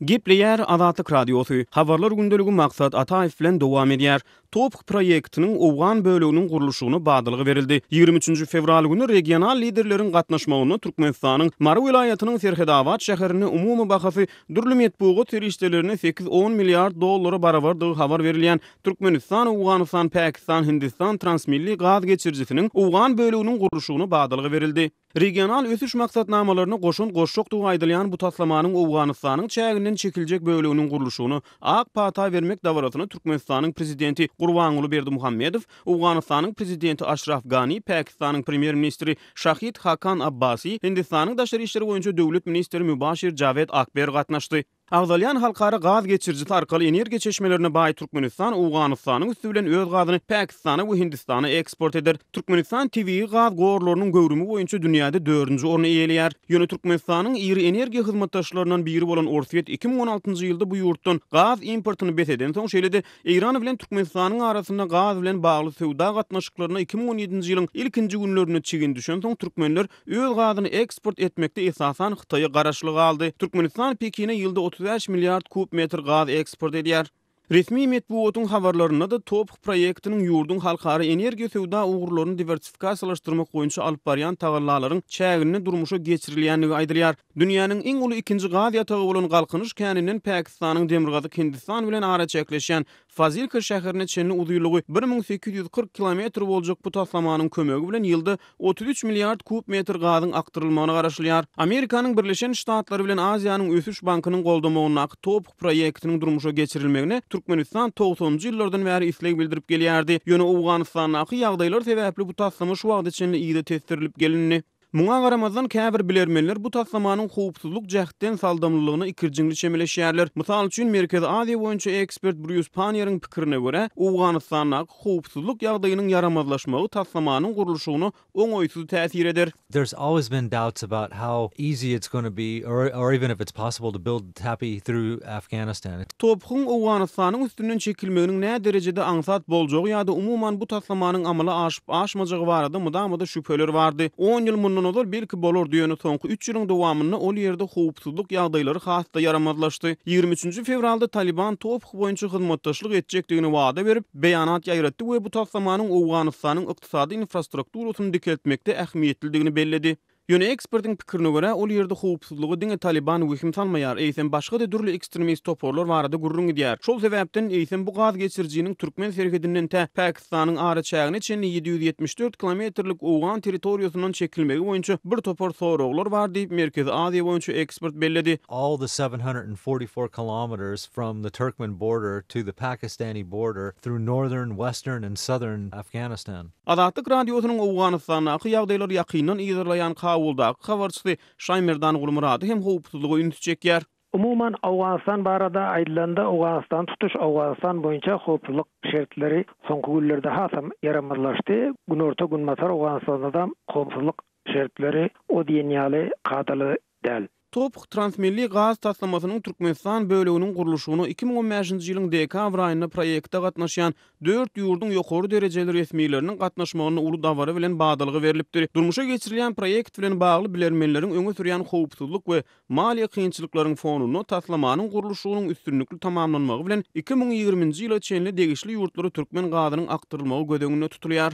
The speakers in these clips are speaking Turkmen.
Gepleýär Azatlyk Radiosy, Habarlar gündeligi Maksat Ataýew bilen dowam edýär. TOPH proýektiniň owgan böleginiň gurluşygyna badalga berildi. 23-nji fewral güni regional liderleriň gatnaşmagynda Türkmenistanyň Mary welaýatynyň Serhetabat şäherinde umumy bahasy dürli metbugat serişdelerinde sekiz-on milliard dollara barabardygy habar berilýän Türkmenistan, Owganystan, Pakistan, Hindistan transmilli gaz geçirijisiniň owgan böleginiň gurluşygyna badalga berildi. Regional ösüş maksatnamalaryna goşant goşjakdygy aýdylýan bu taslamanyň Owganystanyň çäginden çekiljek böleginiň gurluşygyna ak pata bermek dabarasyna Türkmenistanyň Prezidenti Gurbanguly Berdimuhamedow, Owganystanyň Prezidenti Aşraf Gani, Pakistanyň Premýer-ministri Şahid Hakan Abbasi, Hindistanyň daşary işler boýunça döwlet ministri Mübaşir Jawed Akber gatnaşdy. Agzalýan halkara gaz geçirijisi arkaly energiýa çeşmelerine baý Türkmenistan Owganystanyň üsti bilen öz gazyny Pakistana we Hindistana eksport eder. Türkmenistan tebigy gaz gorlarynyň göwrümi boýunça dünýäde dördünji orny eýeleýär. Ýöne Türkmenistanyň iri energiýa hyzmatdaşlaryndan biri bolan Orsýet 2016-njy ýylda bu ýurtdan gaz importyny bes edensoň, şeýle-de Eýran bilen Türkmenistanyň arasynda gaz bilen bagly söwda gatnaşyklaryna 2017-nji ýylyň ilkinji günlerinde çigin düşensoň, türkmenler Öz gazyny eksport etmekde esasan Hytaýa garaşly galdy. Türkmenistan Pekine ýylda 35 milliard kub metr gaz eksport edýär. Resmi metbugatyň habarlarynda-da TOPH proýektiniň ýurduň halkara energiýa söwda ugurlaryny diwersifikasiýalaşdyrmak boýunça alyp barýan tagallalaryň çäginde durmuşa geçirilýändigi aýdylýar. Dünýäniň iň uly ikinji gaz ýatagy bolan Galkynyş käninden Pakistanyň demirgazyk Hindistan bilen araçäkleşýän Fazilka şäherine çenli uzynlygy 1840 kilometr boljak bu taslamanyň kömegi bilen ýylda 33 milliard kub metr gazyň akdyrylmagyna garaşylýar. Amerikanyň Birleşen Ştatlary bilen Aziýanyň ösüş bankynyň goldamagyndaky TOPH proýektiniň durmuşa geçirilmegine Türkmenistan togsanynjy ýyllardan bäri isleg bildirip gelýärdi. Ýöne Owganystandaky ýagdaýlar sebäpli bu taslama şu wagta çenli yza tesdirilip gelindi. Muňa garamazdan, käbir bilermenler bu taslamanyň howpsuzlyk jähtden saldamlylygyna ikirjiňli çemeleşýärler. Mysal üçin, Merkezi Aziýa boýunça ekspert Brýus Panniýeriň pikirine görä, Owganystandaky howpsuzlyk ýagdaýynyň ýaramazlaşmagy taslamanyň gurluşygyna oňaýsyz täsir eder. There's always been doubts about how easy it's gonna be or or even if it's possible to build TAPI through Afghanistan. TOPH-yň Owganystanyň üstünden çekilmeginiň näderejede aňsat boljagy ýa-da umuman bu taslamanyň amala aşyp-aşmajagy barada mydama-da şübheler bardy. On ýyl mundan ozal belki bolardy, ýöne soňky üç ýylyň dowamynda ol ýerde howpsuzlyk ýagdaýlary has-da ýaramazlaşdy. 23-nji fewralda Talyban TOPH boýunça hyzmatdaşlyk etjekdigini wada berip, beýanat ýaýratdy we bu taslamanyň Owganystanyň ykdysady infrastrukturasyny dikeltmekde ähmiýetlidigini belledi. Ýöne ekspertiň pikirine görä, ol ýerde howpsuzlyga diňe Talyban wehim salmaýar, eýsem başga-da dürli ekstremist toparlar barada gürrüň gidýär. Şol sebäpden, eýsem bu gaz geçirijiniň türkmen serhedinden tä Pakistanyň araçägine çenli 774 kilometrlik owgan territoriýasyndan çekilmegi boýunça bir topar soraglar bar diýip, Merkezi Aziýa boýunça ekspert belledi. All the 744 kilometers from the Turkmen border to the Pakistani border through northern, western and southern Afghanistan. Azatlyk Radiosynyň Owganystandaky ýagdaýlary ýakyndan yzarlaýan Kabuldaky habarçysy Şaýmerdan Gulmyrady hem howpsuzlyga ünsi çekýär. Umuman, Owganystan barada aýdylanda, Owganystan tutuş Owganystan boýunça howpsuzlyk şertleri soňky günlerde hasam ýaramazlaşdy. Günorta-günbatar Owganystanda-da howpsuzlyk şertleri o diýen ýaly kadaly däl. TOPH transmilli gaz taslamasynyň Türkmenistan böleginiň gurluşygyna 2015-nji ýylyň dekabr aýynda proýekte gatnaşýan dört ýurduň ýokary derejeli resmileriniň gatnaşmagynda uly dabara bilen badalga berlipdi. Durmuşa geçirilýän proýekt bilen bagly bilermenleriň öňe sürýän howpsuzlyk we maliýe kynçylyklaryň fonunda taslamanyň gurluşygynyň üstünlikli tamamlanmagy bilen 2020-nji ýyla çenli degişli ýurtlara türkmen gazynyň akdyrylmagy göz öňünde tutulýar.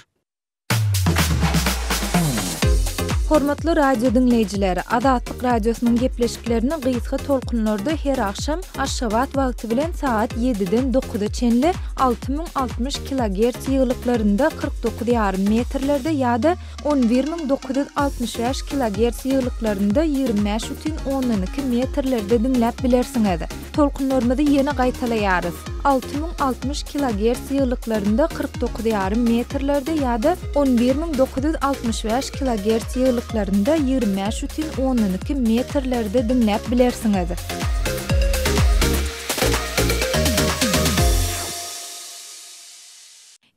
Hormatly radio diňleýjiler, Azatlyk Radiosynyň gepleşiklerini gysga tolkunlarda her agşam Aşgabat wagty bilen sagat 7-den 9-a çenli 6060 kilogerts ýygylyklarynda 49 ýarym metrlerde ýa-da 11965 kilogerts ýygylyklarynda 25 bütin ondan iki metrlerde diňläp bilersiňiz. Tolkunlarymyzy ýene gaýtalaýarys, 6060 kilogerts ýygylyklarynda 49 ýarym metrlerde ýa-da 11965 kilogerts ýygylyklarynda 25 bütin ondan iki metrlerde diňläp bilersiňiz.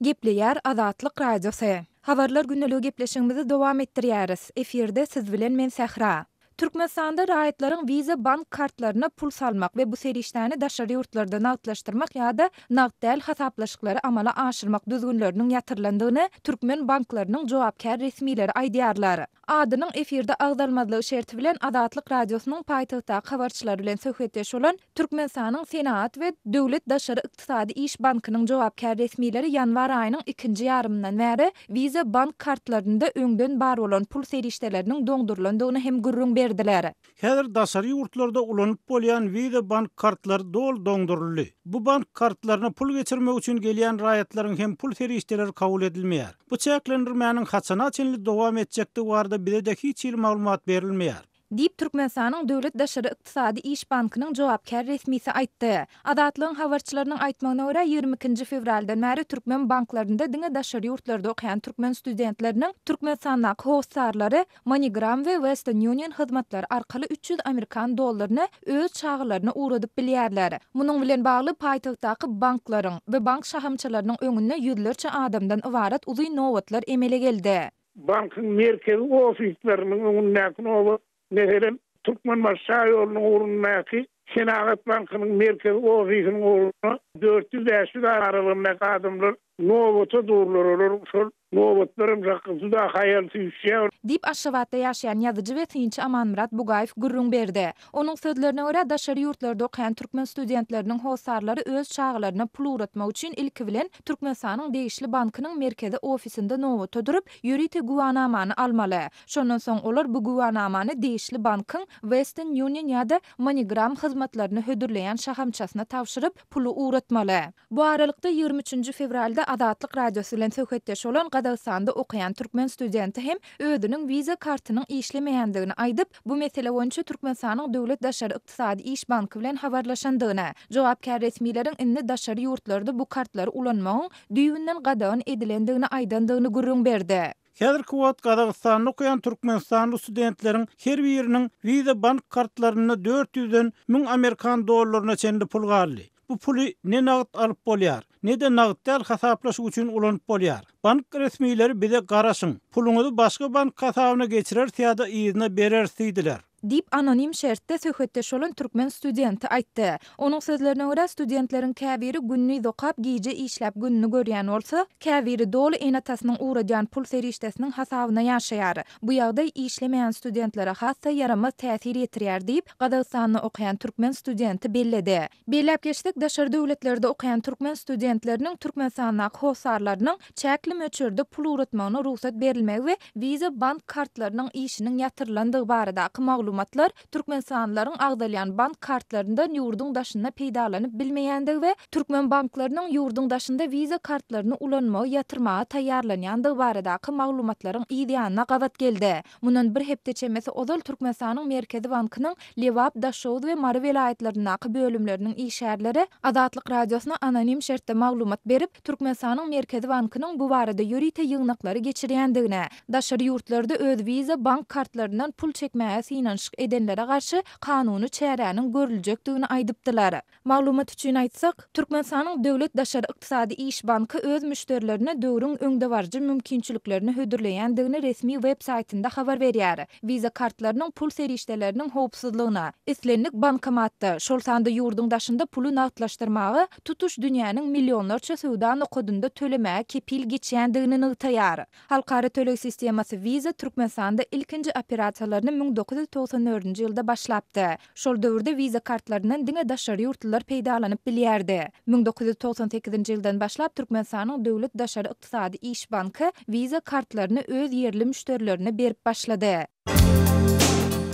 Gepleýär Azatlyk Radiosy. Habarlar gündeligi gepleşigimizi dowam etdirýäris. Efirde siz bilen men Sähra. Türkmenistanda raýatlaryň Visa bank kartlaryna pul salmak we bu serişdäni daşary ýurtlarda nagtlaşdyrmak ýa-da nagt däl hasaplaşyklary amala aşyrmak düzgünleriniň ýatyrylandygyny türkmen banklarynyň jogapkär resmileri aýdýarlar. Adynyň efirde agzalmazlygy şerti bilen Azatlyk Radiosynyň paýtagtdaky habarçylary bilen söhbetdeş bolan Türkmenistanyň Senagat we döwlet daşary ykdysady iş bankynyň jogapkär resmileri ýanwar aýynyň ikinji ýarymyndan bäri Visa bank kartlarynda öňden bar bolan pul serişdeleriniň doňdurylandygyny hem gürrüň berdiler. Häzir daşary ýurtlarda ulanyp bolýan Visa bank kartlary doly doňduryldy. Bu bank kartlaryna pul geçirmek üçin gelýän raýatlaryň hem pul serişdeleri kabul edilmeýär. Bu çäklendirmäniň haçana çenli dowam etjekdigi barada bize-de hiç hili maglumat berilmeýär. Diýip, Türkmenistanyň Döwlet daşary ykdysady iş bankynyň jogapkär resmisi aýtdy. Azatlygyň habarçylarynyň aýtmagyna görä, 22 nji fewraldan bäri türkmen banklarynda diňe daşary ýurtlarda okaýan türkmen studentleriniň Türkmenistandaky hossarlary MoneyGram we Western Union hyzmatlary arkaly 300 amerikan dollaryny öz çagalaryna ugradyp bilýärler. Munuň bilen bagly paýtagtdaky banklaryň we bank şahamçalarynyň öňünde ýüzlerçe adamdan ybarat uzyn nobatlar emele geldi. Bankyň merkezi ofisleriniň öňündäki nobat, meselem, Türkmenbaşy şaýolunyň ugrundaky Senagat bankynyň merkezi ofisiniň ugrunda 400-500 aralygyndaky adamlar nobata durlar, olar şol nobatlar hem juda haýal süýşýär. Diýip, Aşgabatda ýaşaýan ýazyjy we synçy Amanmyrat Bugaýew gürrüň berdi. Onuň sözlerine görä, daşary ýurtlarda okaýan türkmen studentleriniň hossarlary öz çagalaryna pul ugratmak üçin ilki bilen Türkmenistanyň degişli bankynyň merkezi ofisinde nobata durup, ýörite güwanamany almaly. Şondan soň olar bu güwanamany degişli bankyň Western Union ýa-da MoneyGram hyzmatlaryny hödürleýän şahamçasyna tabşyryp, puly ugratmaly. Bu aralykda, 23 nji fewralda Azatlyk Radiosy bilen söhbetdeş bolan Gazagystanda okaýan türkmen studenti hem özüniň Visa kartynyň işlemeýändigini aýdyp, bu mesele boýunça Türkmenistanyň Döwlet daşary ykdysady iş banky bilen habarlaşandygyny, jogapkär resmileriň indi daşary ýurtlarda bu kartlary ulanmagyň düýbünden gadagan edilendigini aýdandygyny gürrüň berdi. Häzirki wagt Gazagystanda okaýan türkmenistanly studentleriň her biriniň Visa bank kartlarynda dört ýüzden 1000 amerikan dollaryna çenli pul galdy. Bu puly ne nagt alyp bolýar, ne-de nagt däl hasaplaşyk üçin ulanyp bolýar. Bank resmileri bize garaşyň, puluňyzy başga bank hasabyna geçireris ýa-da yzyna bereris diýdiler. Diýip, anonim şertde söhbetdeş bolan türkmen studenti aýtdy. Onuň sözlerine görä, studentleriň käbiri gündiz okap, gije işläp gününi görýän bolsa, käbiri doly ene-atasynyň ugradýan pul serişdesiniň hasabyna ýaşaýar. Bu ýagdaý işlemeýän studentlere has-da ýaramaz täsir ýetirýär diýip, Gazagystanda okaýan türkmen studenti belledi. Belläp geçsek, daşary döwletlerde okaýan türkmen studentleriniň Türkmenistandaky hossarlarynyň çäkli möçberde pul ugratmagyna rugsat berilmegi we Visa bank kartlarynyň işiniň ýatyrylandygy baradaky maglumatlar türkmenistanlylaryň agzalýan bank kartlaryndan ýurduň daşynda peýdalanyp bilmeýändigi we türkmen banklarynyň ýurduň daşynda Visa kartlaryny ulanmagy ýatyrmaga taýýarlanýandygy baradaky maglumatlaryň yz ýanyna gabat geldi. Mundan bir hepde çemesi ozal Türkmenistanyň Merkezi bankynyň Lebap, Daşoguz we Mary welaýatlaryndaky bölümleriniň işgärleri Azatlyk Radiosyna anonim şertde maglumat berip, Türkmenistanyň Merkezi bankynyň bu barada ýörite ýygnaklary geçirýändigini, daşary ýurtlarda öz Visa bank kartlaryndan pul çekmäge synanyşyk edenlere garşy kanuny çäräniň görüljekdigini aýdypdylar. Maglumat üçin aýtsak, Türkmenistanyň Döwlet daşary ykdysady iş banky öz müşderilerine döwrüň öňdebaryjy mümkinçiliklerini hödürleýändigini resmi web saýtynda habar berýär. Visa kartlarynyň pul serişdeleriniň howpsuzlygyna, islendik bankomatda, şol sanda ýurduň daşynda puly nagtlaşdyrmaga tutuş dünýäniň millionlarça söwda nokadynda tölemäge kepil geçýändigini nygtaýar. Halkara töleg sistemasy Visa Türkmenistanda ilkinji operasiýalaryny 1994-nji ýylda başlapdy. Şol döwürde Visa kartlaryndan diňe daşary ýurtlular peýdalanyp bilýärdi. 1998-nji ýyldan başlap Türkmenistanyň Döwlet daşary ykdysady iş banky Visa kartlaryny öz ýerli müşderilerine berip başlady.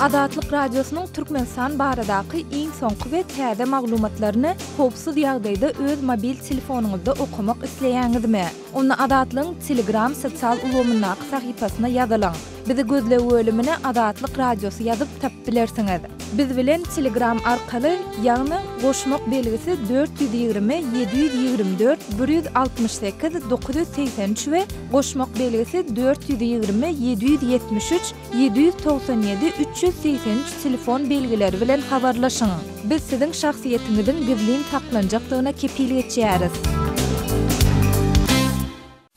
Azatlyk Radiosynyň Türkmenistan baradaky iň soňky we täze maglumatlaryny howpsuz ýagdaýda öz mobil telefonyňyzda okamak isleýäňizmi? Onda Azatlygyň Telegram sosial ulgamyndaky sahypasyna ýazylyň. Bizi gözleg bölümine Azatlyk Radiosy ýazyp tapyp bilersiňiz. Biz bilen Telegram arkaly, ýagny goşmak belgisi 420 724 168 983 we goşmak belgisi 420 773 797 383 telefon belgileri bilen habarlaşyň. Biz siziň şahsyýetiňiziň gizlin saklanjakdygyna kepil geçýäris.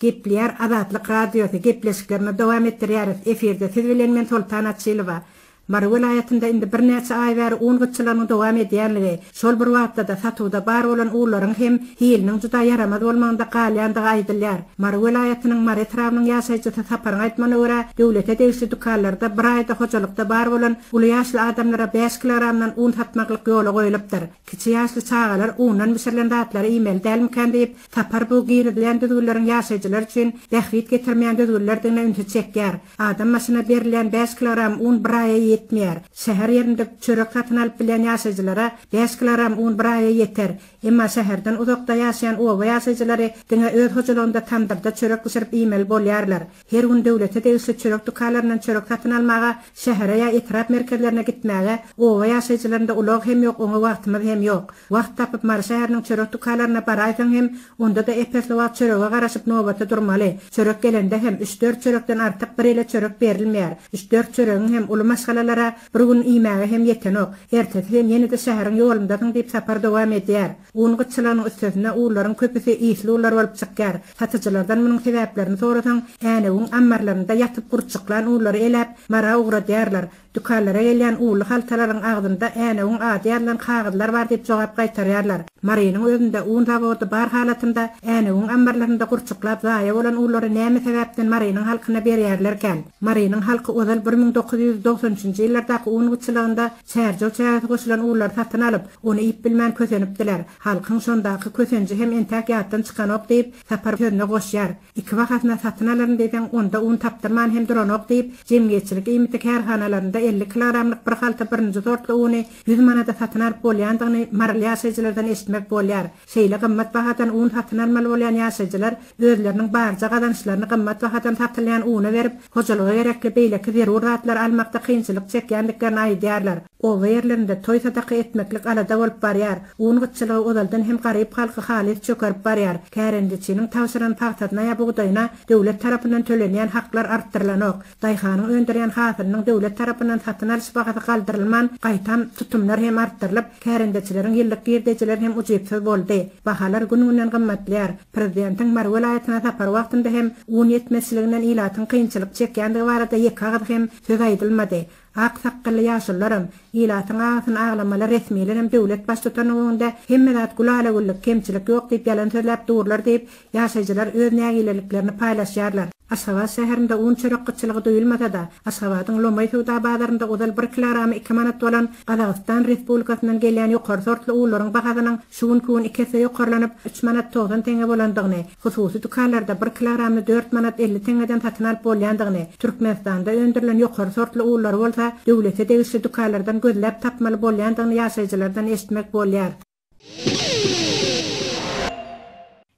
Gepleýär Azatlyk Radiosy, gepleşiklerimizi dowam etdirýäris. Efirde siz bilen men Soltan Açylowa. Mary welaýatynda indi birnäçe aý bäri un gytçylygynyň dowam edýänligi, şol bir wagtda-da satuwda bar bolan unlaryň hem hiliniň juda ýaramaz bolmagynda galýandygy aýdylýar. Mary welaýatynyň Mary etrabynyň ýaşaýjysy Saparyň aýtmagyna görä, döwlete degişli dükanlarda bir aýda hojalykda bar bolan uly ýaşly adamlara bäş kilogramdan un satmaklyk ýola goýlupdyr. Kiçi ýaşly çagalar undan bişirilen zatlary iýmeli dälmikän diýip, Sapar bu girizilýän düzgünleriň ýaşaýjylar üçin bähbit getirmeýän düzgünlerdigine ünsi çekýär. Adam başyna berilýän bäş kilogram un bir aýa ýetmeýär. Şäher ýerinde çörek satyn alyp bilýän ýaşaýjylara bäş kilogram un bir aýa ýeter. Emma şäherden uzakda ýaşaýan oba ýaşaýjylary diňe öz hojalygynda tamdyrda çörek bişirip iýmeli bolýarlar. Her gün döwlete degişli çörek dükanlaryndan çörek satyn almaga şähere ýa etrap merkezlerine gitmäge oba ýaşaýjylarynda ulag hem ýok, oňa wagtymyz hem ýok. Wagt tapyp Mary şäheriniň çörek dükanlaryna baraýsaň hem, onda-da ep-esli wagt çörege garaşyp nobata durmaly. Çörek gelende hem üç-dört çörekden artyk bir ele çörek berilmeýär. Üç-dört çöregiň hem uly maşgalalara bir gün iýmäge hem ýetenok. Ertesi sen ýene-de şäheriň ýolundasyň diýip Sapar dowam edýär. Un gytçylygynyň üstesine unlaryň köpüsi ysly unlar bolup çykýar. Satyjylardan munuň sebäplerini sorasaň, Änewiň ammarlarynda ýatyp gurçuklan unlary eläp, Mara ugradýarlar. Dükanlara gelýän unly haltalaryň agzynda Änewiň ady ýazylan kagyzlar bar diýip jogap gaýtarýarlar. Marynyň özünde un zawody bar halatynda Änewiň ammarlarynda gurçuklap zaýa bolan unlary näme sebäpden Marynyň halkyna berýärlerkän? Marynyň halky ozal 1993 nji ýyllardaky un gytçylygynda çärjew çägesi goşulan unlary satyn alyp, ony iýip bilmän kösenipdiler. Halkyň şondaky kösenji hem entäk ýatdan çykanok diýip, Sapar sözüne goşýar. Iki bahasyna satyn alaryn diýseň, onda un tapdyrman hem duranok diýip, jemgyýetçilik iýmiti kärhanalarynda 50 kilogramlyk bir halta birinji sortly uny ýüz manada satyn alyp bolýandygyny maryly ýaşaýjylardan eşitmek bolýar. Şeýle gymmat bahadan un satyn almaly bolýan ýaşaýjylar özleriniň barja gazançlaryny gymmat bahadan satylýan una berip, hojalyga gerekli beýleki zerur zatlary almakda kynçylyk çekýändiklerini aýdýarlar. Oba ýerlerinde toý-sadaka etmeklik alada bolup barýar. Un gytçylygy ozaldan hem garyp halky halys çökerip barýar. Kärendeçiniň tabşyran pagtasyna ýa bugdaýyna döwlet tarapyndan tölenýän haklar artdyrylanok. Daýhanyň öndürýän hasylynyň döwlet tarapyndan satyn alyş bahasy galdyrylman, gaýtam, tutumlar hem artdyrylyp, kärendeçileriň ýyllyk girdejileri hem ujypsyz boldy. Bahalar gün-günden gymmatlaýar. Prezidentiň Mary welaýatyna sapary wagtynda hem un ýetmezçiliginden ilatyň kynçylyk çekýändigi barada ýeke agyz hem söz aýdylmady. Ak sakgally ýaşulularam, ilatyň agysyny aglamaly resmilerem döwlet baştutanynyň öňünde hemme zat gülala-güllük, kemçilik ýok diýip ýalan sözläp durlar diýip, ýaşaýjylar öz nägileliklerini paýlaşýarlar. Aşgabat şäherinde un-çörek gytçylygy duýulmasa-da, Aşgabadyň lomaý söwda bazarynda ozal bir kilogramy iki manat bolan Gazagystan Respublikasyndan gelýän ýokary sortly unlaryň bahasynyň şu günki gün iki esse ýokarlanyp, üç manat 90 teňňe bolandygyny, hususy dükanlarda bir kilogramyny dört manat 50 teňňeden satyn alyp bolýandygyny, Türkmenistanda öndürilen ýokary sortly unlary bolsa döwlete degişli dükanlardan gözläp tapmaly bolýandygyny ýaşaýjylardan eşitmek bolýar.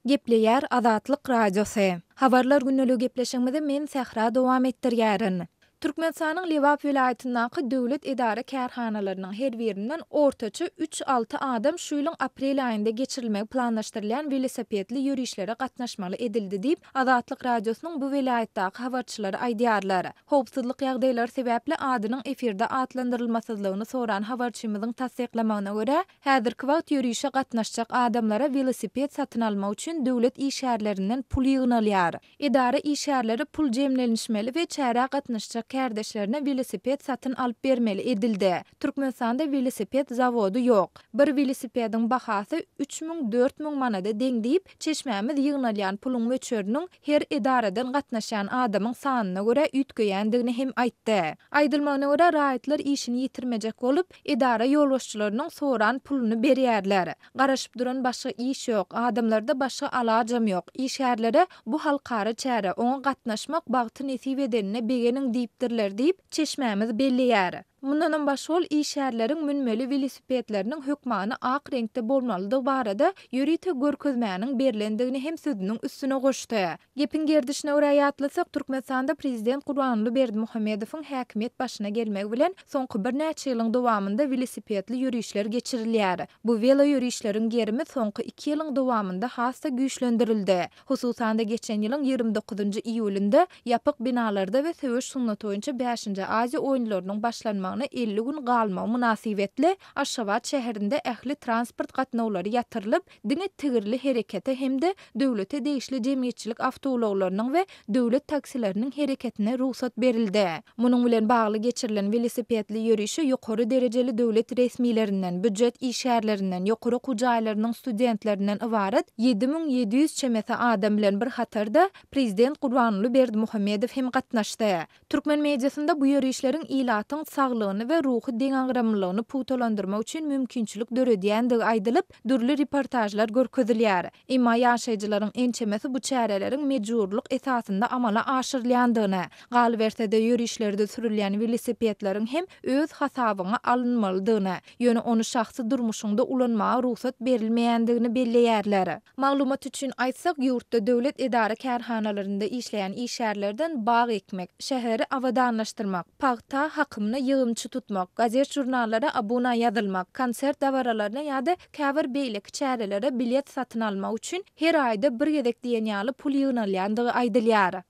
Gepleýär Azatlyk Radiosy. Habarlar gündeligi gepleşigimizi men Sähra dowam etdirýärin. Türkmenistanyň Lebap welaýatyndaky döwlet edara-kärhanalarynyň her birinden ortaça üç-alty adam şu ýylyň aprel aýynda geçirilmegi planlaşdyrylýan welosipedli ýörişlere gatnaşmaly edildi diýip, Azatlyk Radiosynyň bu welaýatdaky habarçylary aýdýarlar. Howpsuzlyk ýagdaýlary sebäpli adynyň efirde atlandyrylmasyzlygyny soran habarçymyzyň tassyklamagyna görä, Häzirki wagt ýörişe gatnaşjak adamlara welosiped satyn almak üçin döwlet işgärlerinden pul ýygnalýar. Edara işgärleri pul jemlenişmeli we çärä gatnaşjak kärdeşlerine welosiped satyn alyp bermeli edildi. Türkmenistanda welosiped zawody ýok. Bir welosipediň bahasy 3000, 4000 manada deň diýip, çeşmämiz ýygnalýan puluň möçberiniň her edaradan gatnaşýan adamyň sanyna görä üýtgeýändigini hem aýtdy. Aýdylmagyna görä, raýatlar işini ýitirmejek bolup, edara ýolbaşçylarynyň soran puluny berýärler. Garaşyp duran başga iş ýok, adamlarda başga alajam ýok. Işgärlere bu halkara çäre, oňa gatnaşmak bagty nesip edenine begeniň diýipdirler diýip, çeşmämiz belleýär. Mundanam başga ol işgärleriň münmeli welosipedleriniň hökmany ak reňkde bolmalydygy barada ýörite görkezmäniň berlendigini hem sözüniň üstüne goşdy. Gepiň gerdişine görä ýatlasak, Türkmenistanda prezident Gurbanguly Berdimuhamedowyň häkimiýet başyna gelmegi bilen, soňky birnäçe ýylyň dowamynda welosipedli ýörişler geçirilýär. Bu weloýörişleriň gerimi soňky iki ýylyň dowamynda has-da güýçlendirildi. Hususan-da, geçen ýylyň 29 njy iýulynda ýapyk binalarda we söweş sungaty boýunça bäşinji Aziýa oýunlarynyň başlanmagyna. başlamagyna 50 gün galmagy mynasybetli Aşgabat şäherinde ähli transport gatnawlary ýatyrylyp, diňe tigirli herekete hem-de döwlete degişli jemgyýetçilik awtoulaglarynyň we döwlet taksileriniň hereketine rugsat berildi. Munuň bilen bagly geçirilen welosipedli ýörişe ýokary derejeli döwlet resmilerinden, býujet işgärlerinden, ýokary okuw jaýlarynyň studentlerinden ybarat 7700 çemesi adam bilen bir hatarda, prezident Gurbanguly Berdimuhamedow hem gatnaşdy. Türkmen mediasynda bu ýörişleriň ilatyň saglygyny we ruhy deňagramlylygyny pugtalandyrmak üçin mümkinçilik döredýändigi aýdylyp, dürli reportažlar görkezilýär. Emma ýaşaýjylaryň ençemesi bu çäreleriň mejburlyk esasynda amala aşyrylýandygyny, galyberse-de ýörişlerde sürülýän welosipedleriň hem öz hasabyňa alynmalydygyny, ýöne ony şahsy durmuşyňda ulanmaga rugsat berilmeýändigini belleýärler. Maglumat üçin aýtsak, ýurtda döwlet edara-kärhanalarynda işleýän işgärlerden bag ekmek, şäheri abadanlaşdyrmak, pagta hakymyna ýygymçy tutmak, gazet-žurnallara abuna ýazylmak, konsert dabaralaryna ýa-da käbir beýleki çärelere bilet satyn almak üçin her aýda bir gezek diýen ýaly pul ýygnalýandygy aýdylýar.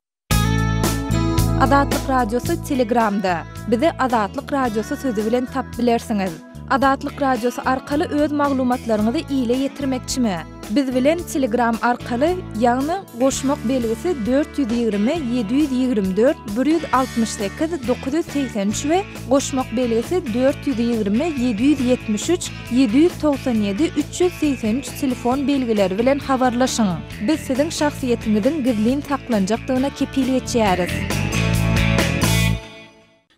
Azatlyk Radiosy Telegramda. Bizi Azatlyk Radiosy sözi bilen tapyp bilersiňiz. Azatlyk Radiosy arkaly öz maglumatlaryňyzy ile ýetirmekçimi? Biz bilen Telegram arkaly, ýagny goşmak belgisi 420 724 168 983 we goşmak belgisi 420 773 797 383 telefon belgileri bilen habarlaşyň. Biz siziň şahsyýetiňiziň gizlin saklanjakdygyna kepil geçýäris.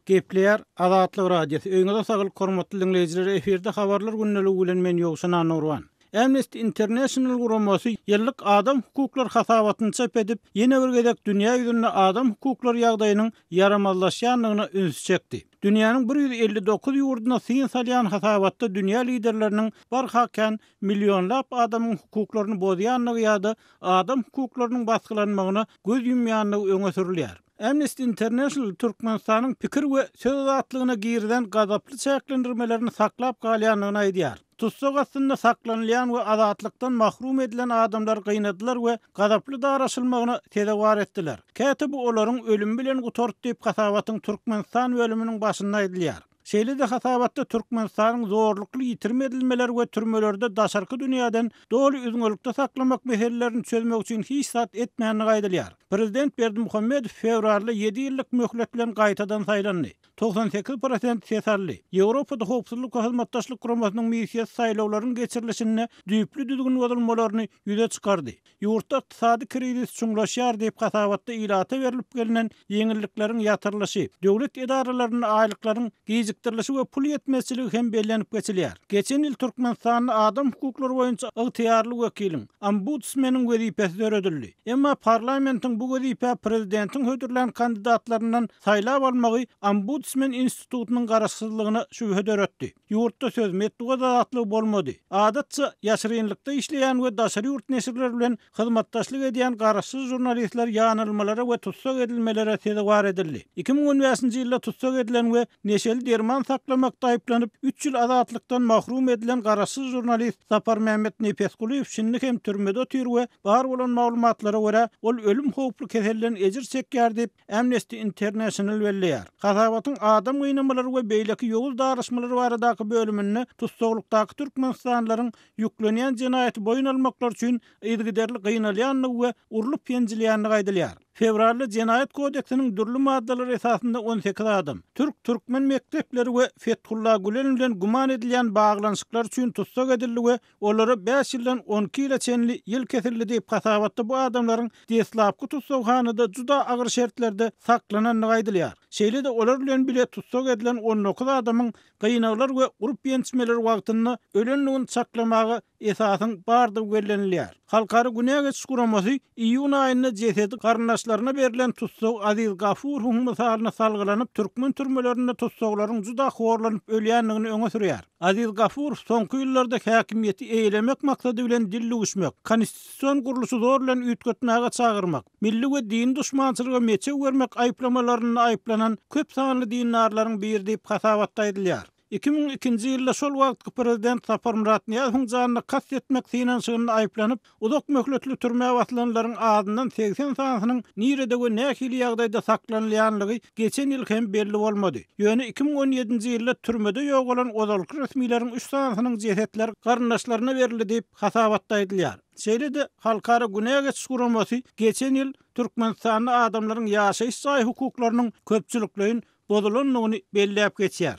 Gepleýär Azatlyk Radiosy. Öýüňize saglyk hormatly diňleýjiler efirde habarlar gündeligi bilen men Ýowşan Annagurban. Amnesty International guramasy ýyllyk adam hukuklary hasabatyny çap edip, ýene bir gezek dünýä ýüzünde adam hukuklary ýagdaýynyň ýaramazlaşýandygyna ünsi çekdi. Dünýäniň 159 ýurduna syn salýan hasabatda dünýä liderleriniň barha kän millionlap adamyň hukuklaryny bozýandygy ýa-da adam hukuklarynyň basgylanmagyna göz ýumýandygy öňe sürülýär. Amnesty International Türkmenistanyň pikir we söz azatlygyna girizen gazaply çäklendirmelerini saklap galýandygyny aýdýar. Tussag astynda saklanylýan we azatlykdan mahrum edilen adamlar gynadylar we gazaply daraşylmagyna sezewar etdiler. Käte bu olaryň ölümi bilen gutardy diýip hasabatyň Türkmenistan bölüminiň başynda aýdylýar. Şeýle-de hasabatda Türkmenistanyň zorlukly ýitirim edilmeler we türmelerde daşarky dünýäden doly üzňelikde saklamak meselelerini çözmek üçin hiç zat etmändigi aýdylýar. Prezident Berdimuhamedow fewralda ýedi ýyllyk möhlet bilen gaýtadan saýlandy. 98 prosent ses aldy. Ýewropada Howpsuzlyk we Hyzmatdaşlyk Guramasynyň missiýasy saýlawlaryň geçirilişinde düýpli düzgün bozulmalaryny ýüze çykardy. Ýurtda ykdysady krizis çuňlaşýar diýip, hasabatda ilata berlip gelnen ýeňillikleriň ýatyrylyşy, döwlet edaralarynda aýlyklaryň gijikdirilişi we pul ýetmezçiligi hem bellenip geçilýär. Geçen ýyl Türkmenistanda adam hukuklary boýunça ygtyýarly wekiliň, ombudsmeniň wezipesi döredildi. Emma parlamentiň bu wezipä prezidentiň hödürlän kandidatlaryndan saýlap almagy ombudsmen institutynyň garaşsyzlygyna şübhe döretdi. Ýurtda söz, metbugat azatlygy bolmady. Adatça, ýaşyrynlykda işleýän we daşary ýurt neşirleri bilen hyzmatdaşlyk edýän garaşsyz žurnalistler ýanylmalara we tussag edilmelere sezewar edildi. 2015-nji ýylda tussag edilen we neşeli derman saklamakda aýyplanyp, üç ýyl azatlykdan mahrum edilen garaşsyz žurnalist Saparmämmet Nepesgulyýew şindi hem türmede otyr we bar bolan maglumatlara görä, ol ölüm howply keselden ejir çekýär diýip, Amnesty International belleýär. Hasabatyň adam gynamalary we beýleki ýowuz daryşmalar baradaky bölüminde tussaglykdaky türkmenistanlylaryň ýüklenýän jenaýaty boýun almaklary üçin yzygiderli gynalýandygy we urlup-ýenjilýändigi aýdylýar. Fewralda Jenaýat kodeksiniň dürli maddalary esasynda 18 adam, türk-türkmen mekdepleri we Fethullah Gülen bilen güman edilýän baglanyşyklar üçin tussag edildi we Olara bäş ýyldan 12 ýyla çenli ýyl kesildi diýip, hasabatda bu adamlaryň deslapky tussaghanada juda agyr şertlerde saklanandygy aýdylýar. Şeýle-de olar bilen bile tussag edilen 19 adamyň gynaglar we urup-ýençmeler wagtynda ölendigini çaklamaga esasyň bardygy bellenilýär. Halkara günä geçiş guramasy iýun aýynda jesedi garyndaşlaryna berlen tussag Aziz Gafurowyň mysalyna salgylanyp, türkmen türmelerinde tussaglaryň juda horlanyp ölýändigini öňe sürýär. Aziz Gafurow soňky ýyllarda häkimiýeti eýelemek maksady bilen dil düwüşmek, konstitusion gurluşy zor bilen üýtgetmäge çagyrmak, milli we dini duşmançylyga meçew bermek aýyplamalarynda aýyplanan köp sanly dindarlaryň biri diýip, hasabatda aýdylýar. 2002-nji ýylda şol wagtky prezident Saparmyrat Nyýazowyň janyna kast etmek synanyşygynda aýyplanyp, uzak möhletli türmä basylanlaryň azyndan 80 sanysynyň nirede we nähili ýagdaýda saklanylýanlygy geçen ýyl hem belli bolmady. Ýöne 2017-nji ýylda türmede ýogalan ozalky resmileriň üç sanysynyň jesetleri garyndaşlaryna berildi diýip, hasabatda aýdylýar. Şeýle-de, Halkara günä geçiş guramasy geçen ýyl Türkmenistanda adamlaryň ýaşaýyş jaý hukuklarynyň köpçülikleýin bozulandygyny belläp geçýär.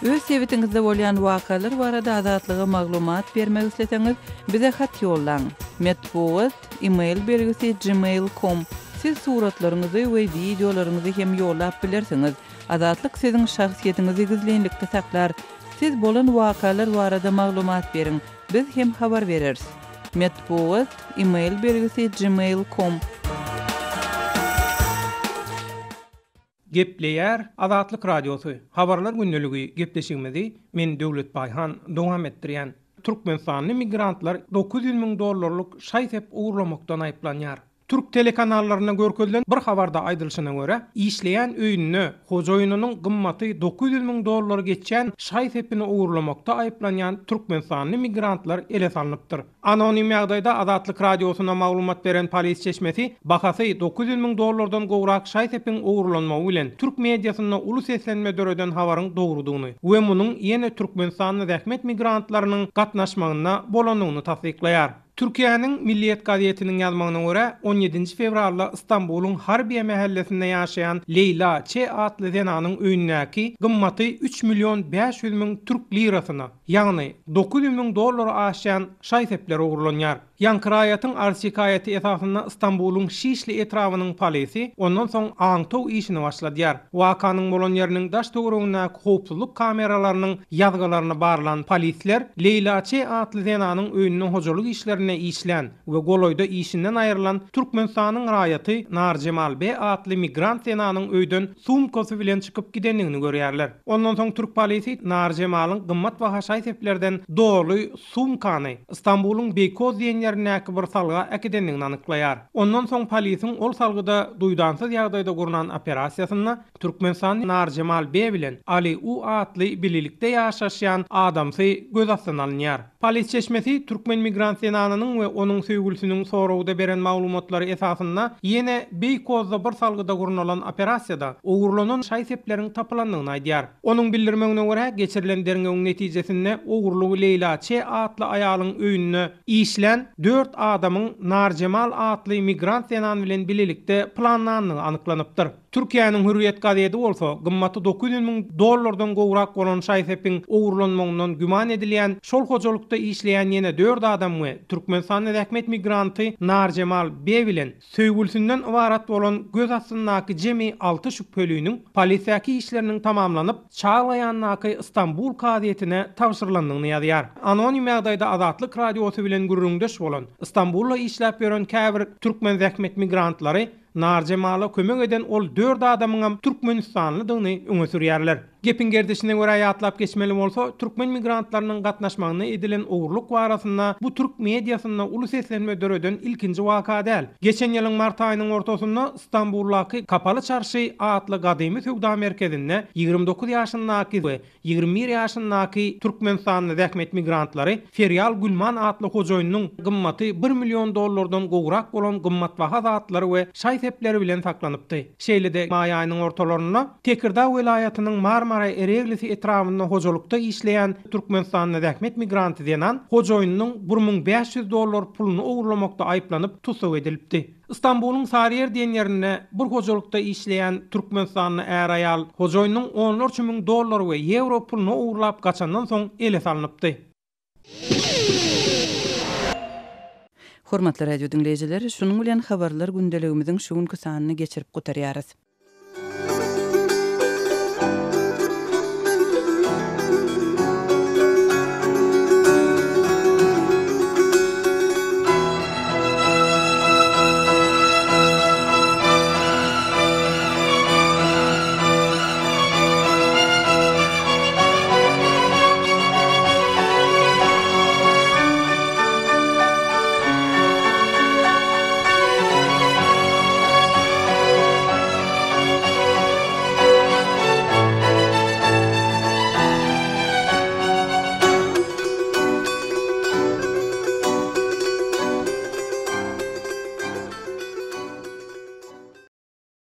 Öz sebitiňizde bolýan wakalar barada Azatlyga maglumat bermek isleseňiz, bize hat ýollaň. Metbugat, e-mail belgisi gmail com. Siz suratlaryňyzy we wideolaryňyzy hem ýollap bilersiňiz. Azatlyk siziň şahsyýetiňizi gizlinlikde saklar. Siz bolan wakalar barada maglumat beriň. Biz hem habar bereris. Metbugat, e-mail belgisi gmail com. Gepleýär Azatlyk Radiosy, Habarlar gündeligi gepleşigimizi men Döwlet Baýhan dowam etdirýän. Türkmenistanly migrantlar 900 müň dollarlyk şaý-sep ogurlamakdan aýyplanýar. Türk telekanallarynda görkezilen bir habarda aýdylyşyna görä, işleýän öýünde hojaýynynyň gymmaty 900 müň dollary geçýän şaý-sepini ogurlamakda aýyplanýan türkmenistanly migrantlar ele salnypdyr. Anonim ýagdaýda Azatlyk Radiosyna maglumat beren polis çeşmesi bahasy 900 müň dollardan gowrak şaý-sepiň ogurlanmagy bilen türk mediasynda uly seslenme döreden habaryň dogrudygyny we munuň ýene türkmenistanly zähmet migrantlarynyň gatnaşmagynda bolandygyny tassyklaýar. Türkiýäniň Milliýet gazetiniň ýazmagyna görä, on ýedinji fewralda Stambulyň Harbiýe mähellesinde ýaşaýan Leýla Ç. Atly zenanyň öýündäki gymmaty üç million 500 müň türk lirasyna, ýagny 900 müň dollara aşýan şaý-sepler ogurlanýar. Ýaňky raýatyň arz-şikaýaty esasynda Stambulyň Şişli etrabynyň polisi ondan soň aňtaw işini başladýar. Wakanyň bolan ýeriniň daş-töweregindäki howpsuzlyk kameralarynyň ýazgylaryny barlan polisler Leýla Ç. Atly zenanyň öýünde hojalyk işlerinde işlän we golaýda işinden aýrylan Türkmenistanyň raýaty Narjemal B. Atly migrant zenanyň öýden sumkasy bilen çykyp gidendigini görýärler. Ondan soň türk polisi Narjemalyň gymmatbaha şaý-seplerden doly sumkany Stambulyň Beýkoz diýen ýerindäki bir salga äkidendigini anyklaýar. Ondan soň polisiň ol salgyda duýdansyz ýagdaýda gurnan operasiýasynda Türkmenistanly Narjemal B. bilen Ali U. atly bilelikde ýaşaşýan adamsy göz astyna alynýar. Polis çeşmesi türkmen migrant zenanynyň we onuň söýgülisiniň soragda beren maglumatlary esasynda ýene Beýkozda bir salgyda gurnalan operasiýada ogurlanan şaý-sepleriň tapylandygyny aýdýar. Onuň bildirmegine görä, geçirilen derňewiň netijesinde ogurlygy Leýla Ç. Atly aýalyň öýünde işlän dört adamyň Narjemal atly migrant zenan bilen bilelikde planlandygy anyklanypdyr. Türkiýäniň Hürriýet gazedi bolsa, gymmaty 900 müň dollardan gowrak bolan şaý-sepiň ogurlanmagyndan güman edilýän şol hojalykda işleýän ýene dört adam we türkmenistanly zähmet migranty Narjemal B. bilen söýgülisinden ybarat bolan göz astyndaky jemi alty şübheliniň polisdäki işleriniň tamamlanyp, Çaglaýandaky Stambul kazyýetine tabşyrylandygyny ýazýar. Anonim ýagdaýda Azatlyk Radiosy bilen gürrüňdeş bolan, Stambulda işläp ýören käbir türkmen zähmet migrantlary Narjemala kömek eden ol dört adamyňam türkmenistanlydygyny öňe sürýärler. Gepiň gerdişine görä ýatlap geçmeli bolsa, türkmen migrantlarynyň gatnaşmagynda edilen ogurlyk barasynda bu türk mediasynda uly seslenme döreden ilkinji waka däl. Geçen ýylyň mart aýynyň ortasynda Stambuldaky Kapaly çarşy atly gadymy söwda merkezinde 29 ýaşyndaky we 21 ýaşyndaky türkmenistanly zähmet migrantlary Ferýal Gülman atly hojaýynyň gymmaty bir million dollardan gowrak bolan gymmatbaha zatlary we şaý-sepleri bilen saklanypdy. Şeýle-de, maý aýynyň ortalarynda Tekirdag welaýatynyň Marmara Ereglisi etrabynda hojalykda işleýän türkmenistanly zähmet migranty zenan hojaýynynyň bir 1500 dollar puluny ogurlamakda aýyplanyp tussag edilipdi. Stambulyň Saryýer diýen ýerinde bir hojalykda işleýän türkmenistanly är-aýal hojaýynynyň onlarça müň dollar we ýewro puluny ogurlap gaçandan soň ele salnypdy. Hormatly radio diňleýjiler, şunuň bilen Habarlar gündeligimiziň şu günki sanyny geçirip gutarýarys.